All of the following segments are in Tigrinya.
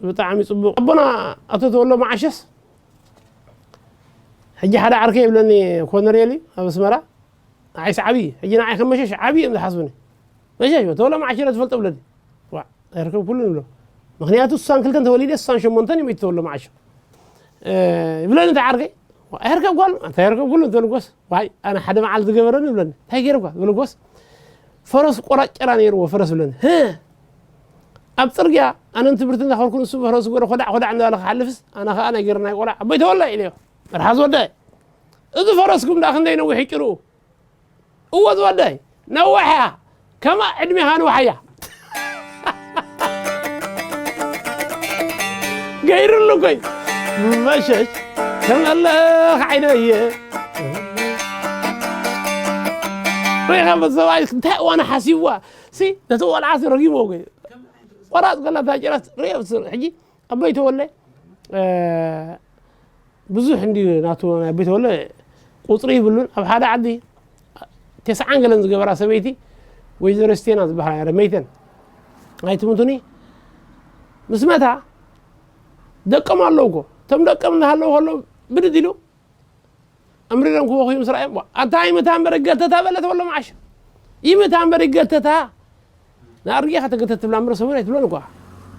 ብጣዕሚ ጽቡቕ ኣቦና ኣቶ ተወሎ መዓሸስ ሕጂ ሓደ ዓርከይ ይብለኒ፣ ኮነሬል እዩ ኣብ ኣስመራ። ንዓይስ ዓብዪ ሕጂ ንዓይ ከም መሸሽ ዓብዪ እዮም ዝሓስቡኒ። መሸሽ ተወሎ መዓሸ ዶ ትፈልጦ ብለኒ። ዋ ኣይርከብኩሉን ብሎ። ምክንያቱ እሳን ክልተን ተወሊደ እሳን ሸሞንተን ይመይት ተወሎ መዓሾ ይብለኒ እቲ ዓርከይ። ኣይርከብ ጓል እንታይ ኣይርከብ ኩሉ እንተልጎስ ዋይ ኣነ ሓደ መዓል ዝገበረኒ ይብለኒ። እንታይ ገይርኳ ዝብለጎስ ፈረስ ቆራጭ ጨራ ነይርዎ ፈረስ ብለኒ። ኣብ ፅርግያ ኣነ ንትምህርቲ እንዳኸርኩ ንሱ ፈረስ ጎረ ኮዳዕ ኮዳዕ እንዳበለ ክሓልፍስ ኣነ ከዓ ናይ ገርናይ ቆልዓ ኣቦይ ተወላ ኢለዮ። መርሓዝ ወዳይ እዚ ፈረስኩም ዳ ክንደይ ነዊሕ ይጭርኡ እወ ዝወደይ ነዋሕ እያ ከማ ዕድሜኻ ንዋሕ እያ። ገይሩሉ ኮይ መሸሽ ተመለኽ ዓይነየ ሪኻ በሰብኣይ እንታይ እዋን ሓሲብዋ ሲ ነቲ ቆልዓ ረጊሞ ኮይ ቆራፅ ከላ ታጭራት ሪኦ ሕጂ ኣቦይ ተወለ ብዙሕ እንዲ ናቱ ናይ ቤት ወለ ቁፅሪ ይብሉን ኣብ ሓደ ዓዲ ተስዓን ገለን ዝገበራ ሰበይቲ ወይዘሮ ስቴና ዝበሃላ እያ መይተን ኣይትምቱኒ ምስ መታ ደቀም ኣለውኮ እቶም ደቀም እናሃለዉ ከሎ ብድድ ኢሉ ኣምሪሮም ክበኹ ምስ ረኣዮም ኣታ ይምታ እምበር ገተታ በለት ወሎ መዓሽ ይምታ እምበር ይገተታ ንኣርጊኻ ተገተት ትብላ እምበር ሰብኡን ኣይትብሎን እኳ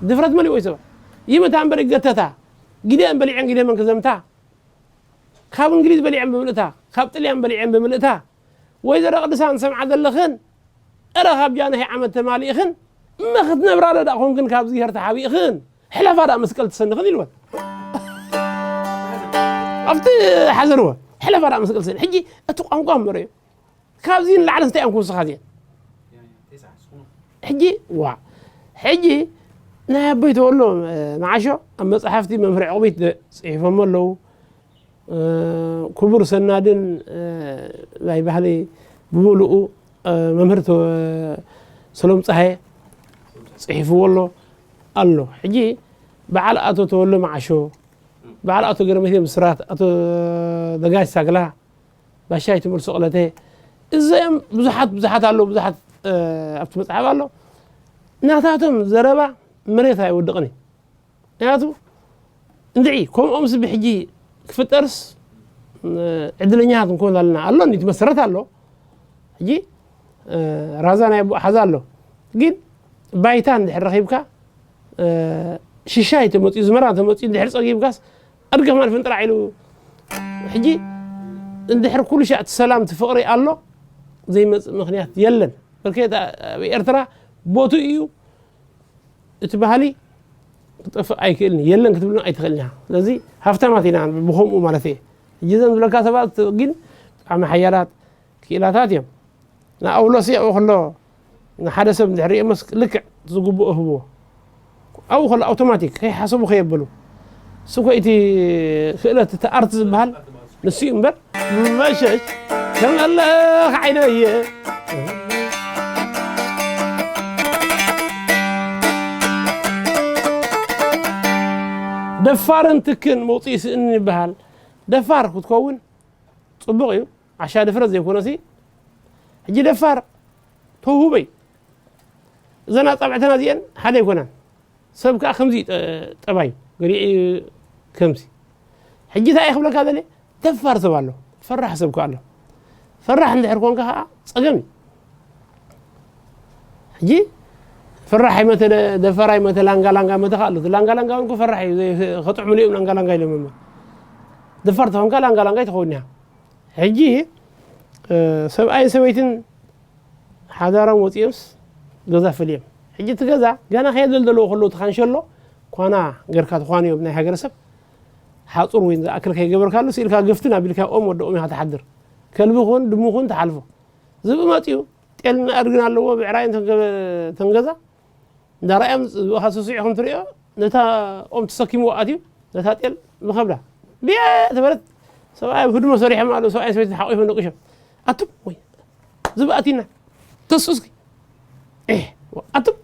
ድፍረት መሊእዎ ይሰባ ይምታ እምበር ይገተታ ግደአን በሊዐን ግደ መን ክዘምታ ካብ እንግሊዝ በሊዐን ብምልእታ ካብ ጥልያን በሊዐን ብምልእታ ወይዘሮ ቅድሳን ሰምዓ ዘለኽን እረ ካብ ጃንሒ ዓመት ተማሊእኽን እመ ክትነብራ ዶ ዳኣ ኮንክን ካብ እግዚኣብሔር ተሓቢእኽን ሕለፋ ዳኣ መስቀል ትሰንኽን ኢልወን ኣብቲ ሓዘርወ ሕለፋ ዳኣ መስቀል ትሰንኽን ሕጂ እቲ ቋንቋ እምበረ እዩ ካብዚ ንላዕሊ እንታይ እዮም ክውስኻ እዚአን ሕጂ ዋ ሕጂ ናይ ኣቦይ ተወሎ መዓሾ ኣብ መፅሓፍቲ መምህር ዕቑቢት ፅሒፎም ኣለዉ ክቡር ሰናድን ናይ ባህሊ ብምሉኡ መምህር ሰሎም ፀሃየ ፅሒፍዎ ኣሎ ኣሎ ሕጂ በዓል ኣቶ ተወሎ መዓሾ በዓል ኣቶ ገረመቴ ምስራት ኣቶ ደጋሽ ሳግላ ባሻይ ትምህርት ሰቕለተ እዚኦም ብዙሓት ብዙሓት ኣለዉ ብዙሓት ኣብቲ መፅሓፍ ኣሎ ናታቶም ዘረባ መሬት ኣይወድቕን እዩ ምክንያቱ እንድዒ ከምኦም ስቢ ሕጂ ክፍጠርስ ዕድለኛታት ንኮን ኣለና ኣሎ እንዲ መሰረት ኣሎ ሕጂ ራዛ ናይ ኣቦ ሓዛ ኣሎ ግን ባይታ እንድሕር ረኺብካ ሽሻይ ተመፅኡ ዝመራ ተመፅኡ እንድሕር ፀጊብካስ ኣድገ ማን ፍንጥራዕ ኢሉ ሕጂ እንድሕር ኩሉ ሻዕ እቲ ሰላም እቲ ፍቕሪ ኣሎ ዘይመፅእ ምክንያት የለን በርከ ኣብ ኤርትራ ቦቱ እዩ እቲ ባህሊ ክጠፍእ ኣይክእልን የለን ክትብልና ኣይትኽእልን ኢኻ ስለዚ ሃፍታማት ኢና ብኸምኡ ማለት እየ ሕጂ ዘን ዝብለካ ሰባት ግን ብጣዕሚ ሓያላት ክኢላታት እዮም ንኣውሎስ ያው ከሎ ንሓደ ሰብ እንድሕር ሪኦሞስ ልክዕ ዝግብኦ ህብዎ ኣብኡ ከሎ ኣውቶማቲክ ከይሓሰቡ ከየበሉ እሱ ኮ እቲ ክእለት እቲ ኣርት ዝበሃል ንሱ እዩ እምበር መሸሽ ከመለኽ ዓይነየ ደፋርን ትክን መውፅኢ ስእንን ይበሃል ደፋር ክትከውን ፅቡቕ እዩ ዓሻ ድፍረት ዘይኮነሲ ሕጂ ደፋር ተውህበይ እዘን ኣጻብዕትና እዚአን ሓደ ኣይኮናን ሰብ ከዓ ከምዚ ጠባዩ ገሊኡ ከምዚ ሕጂ እንታይ ክብለካ ዘለ ደፋር ሰብ ኣሎ ፈራሕ ሰብ ከዓ ኣሎ ፈራሕ እንድሕር ኮንካ ከዓ ፀገም እዩ ሕጂ ፈራሕ ይመተ ደፋር ይመተ ላንጋ ላንጋ መተ ከዓ ኣሎ ላንጋ ላንጋ እውን ፈራሕ እዩ ከጥዕምሉ እዮም ላንጋ ላንጋ ኢሎም እሞ ደፋር ተኾንካ ላንጋ ላንጋ ይትኸውን እያ ሕጂ ሰብኣይን ሰበይትን ሓዳሮም ወፂኦምስ ገዛ ፈልዮም ሕጂ እቲ ገዛ ገና ከየደልደልዎ ከለዉ እቲ ካንሸሎ ኳና ገርካ ትኳንዮም ናይ ሃገረሰብ ሓፁር ወይ ዝኣክል ከይገበርካሉ ስኢልካ ገፍትን ኣቢልካ ኦም ወደኦም ኢኻ ትሓድር ከልቢ ኹን ድሙ ኹን ትሓልፎ ዝብኢ መፂኡ ጤልና ኣድግን ኣለዎ ብዕራይ ተንገዛ እንዳረኣዮም ዝብእኻ ስሱዕ ከም ትሪኦ ነታ ኦም ተሰኪምዎ ኣትዩ ነታ ጤል ብኸብዳ ብየ ተበለት ሰብኣይ ኣብ ህድሞ ሰሪሖም ኣለዉ ሰብኣይ ሰበይቲ ሓቂፎም ነቂሾም ኣቱም ወይ ዝብኣቲና ተስኡ እስኪ ኣቱም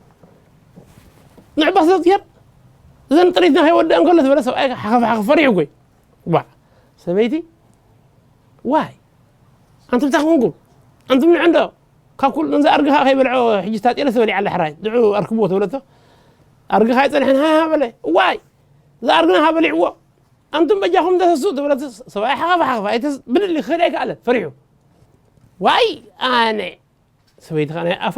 ንዕባ ስለ ዝገር እዘን ጥሪትና ከይወደአን ከሎ ዝበለ ሰብኣይ ሓኸፍ ሓኸፍ ፈሪሑ ጎይ ዋ ሰበይቲ ዋይ ኣንቱም እንታይ ኮንኩም ኣንቱም ንዕንዶ ካብ ኩሉ ነዚ ኣርግኻ ከይበልዖ ሕጂ ታጤለ ተበሊዓ ኣላ ሕራይ። ንዑ ኣርክብዎ ተበለቶ። ኣርግኻ ኣይጸንሐን፣ ሃ፣ ሃ በለ። እዋይ! እዛ ኣርግና ሃ በሊዕዎ። ኣንቱም በጃኹም ደሰሱ ተበለቶ። ሰብኣይ ሓኻፍ ሓኻፍ። ኣይተስ-፣ ብድል ክኸድ ኣይከኣለን። ፈሪሑ። ዋይ! ኣነ። ሰበይቲ ከኣ ናይ ኣፋ፣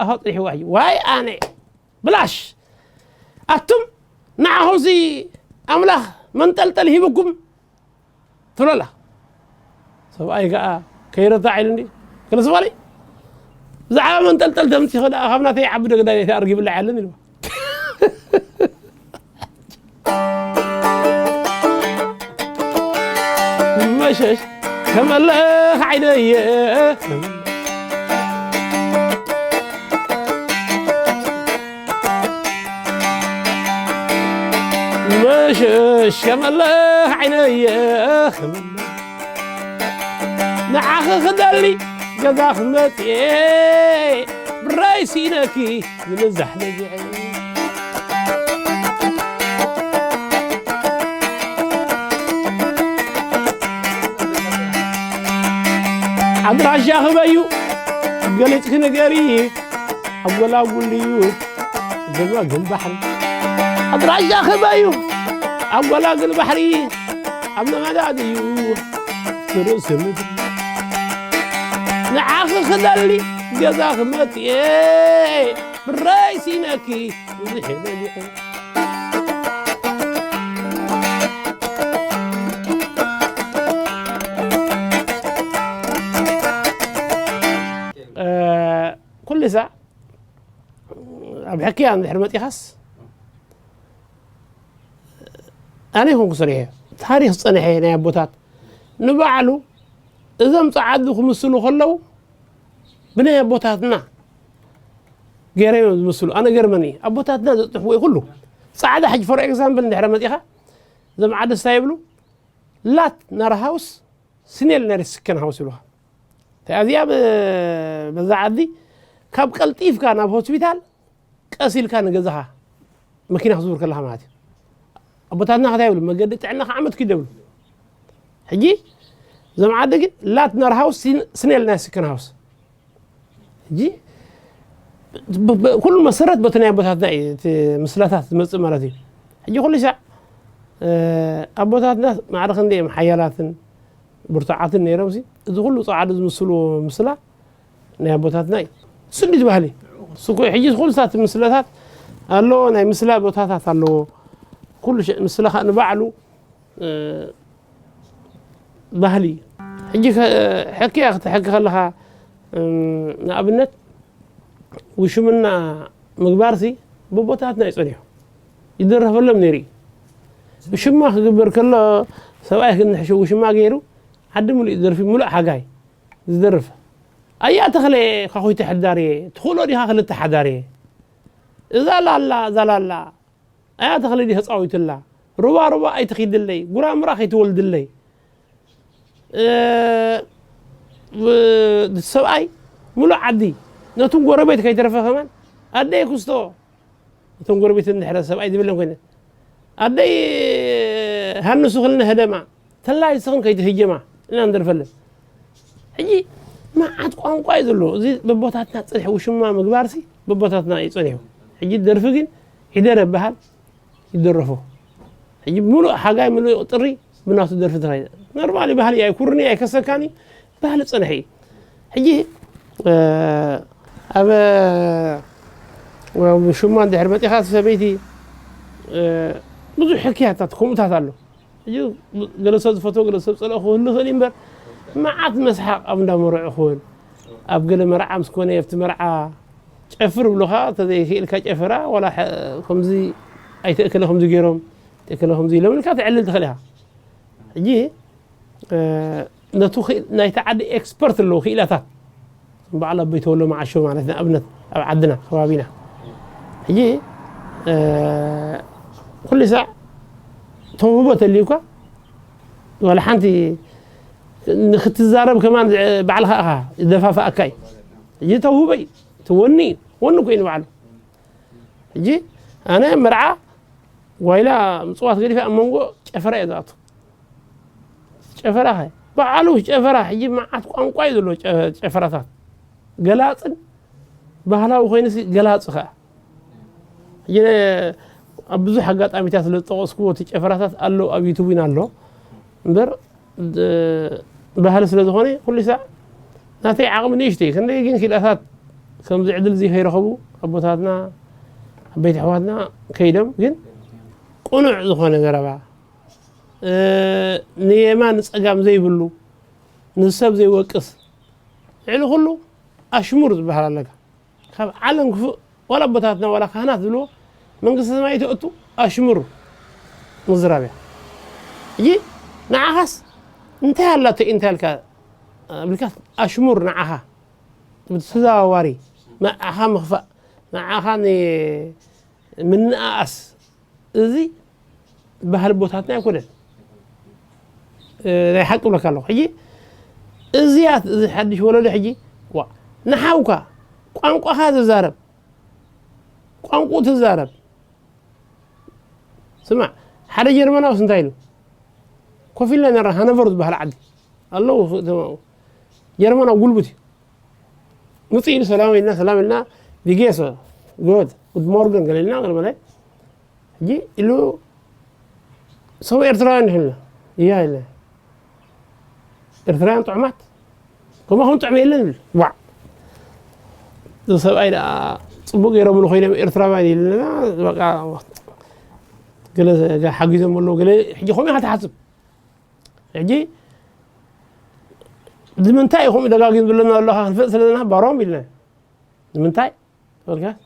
ኣፋ ጽኒሕዋ ሕጂ። ዋይ! ኣነ። ብላሽ! ኣቱም ንዓኹምሲ ኣምላኽ መንጠልጠል ሂብኩም ትብሎ ኣላ። ሰብኣይ ከኣ ከይረታዕ ኢሉ እንዲ፣ ክልስ በሊ፣ ብዛዕባ መንጠልጠል ተምጺኺ ደኣ ካብ ናተይ ዓቢ ደግዳይ ኣርጊ ብላዕ ኣለን ኢልዋ። መሸሽ ከመለኽ ዓይነየ። መሸሽ ከመለኽ ዓይነየ። ንዓኺ ክደሊ ገዛ ክመጽእ ብራይ ሲነኪ ንምዛሕ ነጊዐ። ኣድራሻ ክበዩ ገሊጽኪ ንገሪ። ኣጎላጉል ድዩ ገዛ ግን ባሕሪ? ኣድራሻ ክበዩ ኣጎላጉል ባሕሪ ኣብ ነመዳ ድዩ ርእሲ ምድሪ? ንዓኺ ክደሊ ገዛ ክመጽእ ብረይ ሲነኪ ብዙሕ የበሊዐ። እ፣ ኩሉ ሳዕ ኣብ ሕክያ እንድሕር መጺኻስ፣ ኣነ ይኹንኩ ሰሪሐ፣ ታሪኽ ዝጸንሐ ናይ ኣቦታት ንባዕሉ እዞም ጸዓዱ ክምስሉ ከለዉ ብናይ ኣቦታትና ገይሮም እዮም ዝምስሉ። ኣነ ገርመኒ፣ ኣቦታትና ዘጽሕፍዎ እዩ ኩሉ። ጻዕዳ ሕጂ for example እንድሕር መጺኻ፣ እዞም ዓዲ እንታይ ይብሉ? ላት ናር ሃውስ ስኔል ናር ስከን ሃውስ ይብሉኻ። እንታይ እዚኣ ብ-፣ በዛ ዓዲ ካብ ቀልጢፍካ ናብ ሆስፒታል ቀስ ኢልካ ንገዛኻ መኪና ክዝውር ከለኻ ማለት እዩ። ኣቦታትና ከታይ ይብሉ? መገዲ ጥዕናኻ ዓመት ኪድ ይብሉ። ሕጂ እዞም ዓዲ ግን ላት ናር ሃውስ ስን-፣ ስኔል ናር ስከን ሃውስ። ሕጂ ብ-፣ ብ-፣ ኩሉ መሰረት በቲ ናይ ኣቦታትና እዩ፣ እቲ ምስላታት ዝመጽእ ማለት እዩ። ሕጂ ኩሉ ሳዕ፣ እ፣ ኣቦታትና ማዕረ ክንደይ እዮም ሓያላትን ብርቱዓትን ነይሮምሲ፣ እዚ ኩሉ ጻዕዱ ዝምስልዎ ምስላ ናይ ኣቦታትና እዩ። ስሉይ ባህሊ። እሱ እኮ ሕጂ ኩሉ ሳት ምስላታት ኣሎ፣ ናይ ምስላ ቦታታት ኣለዎ። ኩሉ ሸ-፣ ምስላ ኸኣ ንባዕሉ እ፣ ባህሊ። ሕጂ ከ-፣ ሕክያ ክትሕኪ ከለኻ፣ እም፣ ንኣብነት ውሽምና ምግባርሲ ብቦታትና እዩ ጸኒሑ። ይደረፈሎም ነይሩ እዩ። ውሽማ ክግበር ከሎ ሰብኣይ ክንሕሾ ውሽማ ገይሩ ዓዲ ምሉእ ደርፊ ምሉእ ሓጋይ ዝደርፍ። ኣያ ተኽለ ኳኹይቲ ሕዳርየ፣ ትኽእሎ ዲኻ ክልተ ሓዳርየ? እዛ ላላ፣ እዛ ላላ፣ ኣያ ተኽለ ዲህ ተጻዊትላ? ሩባ ሩባ ኣይትኺድለይ፣ ጉራምራ ከይትወልድለይ። እ፣ ብ-፣ ሰብኣይ ሙሉእ ዓዲ፣ ነቱን ጎረቤት ከይተረፈ ከማን፣ ኣደይ ክስቶ፣ እቶም ጎረቤት እንድሕረ ሰብኣይ ዝብለን ኮይነ፣ ኣደይ ሃንሱ ክልነ ህደማ፣ ተላይ ስኽን ከይትህጀማ እና ንደርፈለን። ሕጂ መዓት ቋንቋ እዩ ዘሎ። እዚ በቦታትና ጽንሒ ውሽማ ምግባርሲ በቦታትና እዩ ጸኒሑ። ሕጂ ደርፊ ግን ዒደር ይበሃል ይደረፎ። ሕጂ ምሉእ ሓጋይ ምሉእ ጥሪ ብናቱ ደርፊ ተኻይደ። ኖርማሊ ባህሊ እዩ፣ ኣይኩርኒ ኣይከሰካኒ ባህሊ ጸንሒ እዩ። ሕጂ፣ እ፣ ኣብ፣ ኣብ ሽማ እንድሕር መጺኻ እቲ ሰበይቲ፣ እ፣ ብዙሕ ሕክያታት ከምኡታት ኣሎ። ሕጂ ገለ ሰብ ዝፈትዎ ገለ ሰብ ጸልኦ ክህሉ ይኽእል እዩ እምበር፣ መዓት መስሓቕ ኣብ እንዳ መርዑ ክውን፣ ኣብ ገለ መርዓ ምስ ኮነ ኣብቲ መርዓ ጨፍር ብሉኻ፣ ተዘይክእልካ ጨፈራ፣ ዋላ ሐ-፣ ከምዚ ኣይተእከለ ከምዚ ገይሮም፣ ተእከለ ከምዚ ኢሎም ኢልካ ተዕልል ትኽእል ኢኻ። ሕጂ፣ እ፣ ነቱ ክእ-፣ ናይቲ ዓዲ ኤክስፐርት ኣለዎ፣ ክኢላታት። በዓል ኣቦይ ተወሎ መዓሾ ማለት ንኣብነት ኣብ ዓድና፣ ከባቢና። ሕጂ፣ እ፣ ኩሉ ሳዕ ተውህቦ ተልዩካ፣ ዋላ ሓንቲ ንክትዛረብ ከማን ባዕልኻ ኢኻ፣ ዝደፋፍኣካ እዩ። ሕጂ ተውህቦ እዩ፣ እቲ ወኒ እዩ፣ ወኒ ኮይኑ ባዕሉ። ሕጂ ኣነ መርዓ ጓይላ ምጽዋት ገዲፈ ኣብ መንጎ ጨፈራ እየ ዝኣቱ። ጨፈራ ኸ ባዕሉ ጨፈራ፣ ሕጂ መዓት ቋንቋ እዩ ዘለዎ ጨ-፣ ጨፈራታት። ገላፅን ባህላዊ ኮይኑሲ ገላፂ ከዓ ሕጂ ነ- ኣብ ብዙሕ ኣጋጣሚታት ስለ ዝጠቐስኩዎ እቲ ጨፈራታት ኣሎ ኣብ ዩቱብ እውን ኣሎ እምበር እ- ባህሊ ስለ ዝኾነ ኩሉ ሳዕ ናተይ ዓቕሚ ንእሽተይ ክንደይ ግን ክኢላታት ከምዚ ዕድል እዚ ከይረኸቡ ኣቦታትና ዓበይቲ ኣሕዋትና ከይዶም ግን ቅኑዕ ዝኾነ ዘረባ እ፣ ንየማን ንፀጋም ዘይብሉ ንሰብ ዘይወቅስ ልዕሊ ኩሉ ኣሽሙር ዝበሃል ኣለካ ካብ ዓለም ክፉእ ዋላ ኣቦታትና ዋላ ካህናት ዝብልዎ መንግስተ ሰማይ ተእቱ ኣሽሙር ምዝራብ እያ ሕጂ ንዓኻስ እንታይ ኣላቶ እንታይ ኣልካ ብልካ ኣሽሙር ንዓኻ ብተዘዋዋሪ ንዓኻ ምኽፋእ ንዓኻ ን- ምንኣኣስ እዚ ባህሊ ቦታትና ኣይኮነን ናይ ሓቂ ብለካ ኣለኹ ሕጂ እዚያት እዚ ሓድሽ ወለዶ ሕጂ ዋ ንሓውካ ቋንቋኻ ዝዛረብ ቋንቁ ትዛረብ ስማዕ ሓደ ጀርመናውስ እንታይ ኢሉ ኮፍ ኢልና ነራ ሃነቨር ዝበሃል ዓዲ ኣለዉ ጀርመናዊ ጉልቡት እዩ ምፅእ ኢሉ ሰላም ኢልና ሰላም ኢልና ቢጌሶ ጎድ ጉድ ሞርገን ገለ ኢልና ገለመለ ሕጂ ኢሉ ሰው ኤርትራውያን ንሕልና እያ ኢለ ኤርትራውያን ጥዑማት ከማኹም ጥዕሚ የለን ይብል ዋዕ እዚ ሰብኣይ ደኣ ፅቡቅ ገይሮምሉ ኮይኖም ኤርትራውያን ኢልና በቃ ገለ ሓጊዞም ኣለዉ ገለ ሕጂ ከምኡ ኢኻ ትሓስብ ሕጂ ንምንታይ ኢኹም ደጋጊም ዝብለና ኣለኻ ክንፈልጥ ስለዘና ባሮም ኢልና ንምንታይ ተመልከት